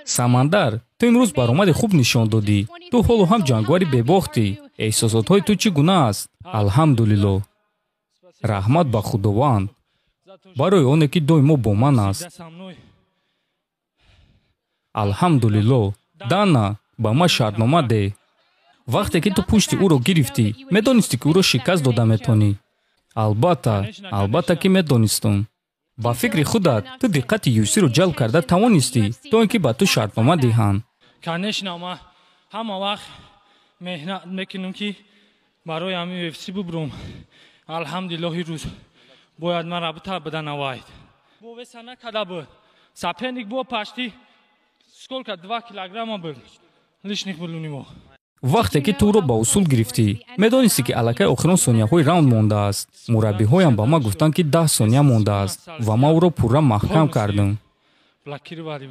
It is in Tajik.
Самандар, ту имрӯз баромади хуб нишон додӣ. Ту ҳоло ҳам ҷанговари бебохтӣ. Эҳсосотҳои ту чӣ гуна аст? Алҳамдулилло, раҳмат ба Худованд барои оне, ки доимо бо ман аст. Алҳамдулилло. Дана, ба ман шартнома деҳ. Вақте ки ту пушти ӯро гирифтӣ, медонистӣ, ки ӯро шикаст дода метавонӣ? Албатта, албатта, ки медонистум. Ба фикри худат, ту диққати UFC-ро ҷалб карда тавонистӣ, то ин ки ба ту шартнома диҳанд? Конечно, ма ҳама вақт меҳнат мекунам, ки барои ҳами UFC бубурам. Алҳамдулиллоҳ, рӯз бояд мара бита навайд бо веса накарда буд. Соперник бо почти сколько, 2 килограмма был лишних был у него. Вақте ки ту ӯро ба усул гирифтӣ, медонистӣ, ки аллакай охирон сонияҳои раунд мондааст? Мураббиҳоям ба ман гуфтанд, ки 10 сония мондааст, ва ман ӯро пурра маҳкам кардам. Блокировали.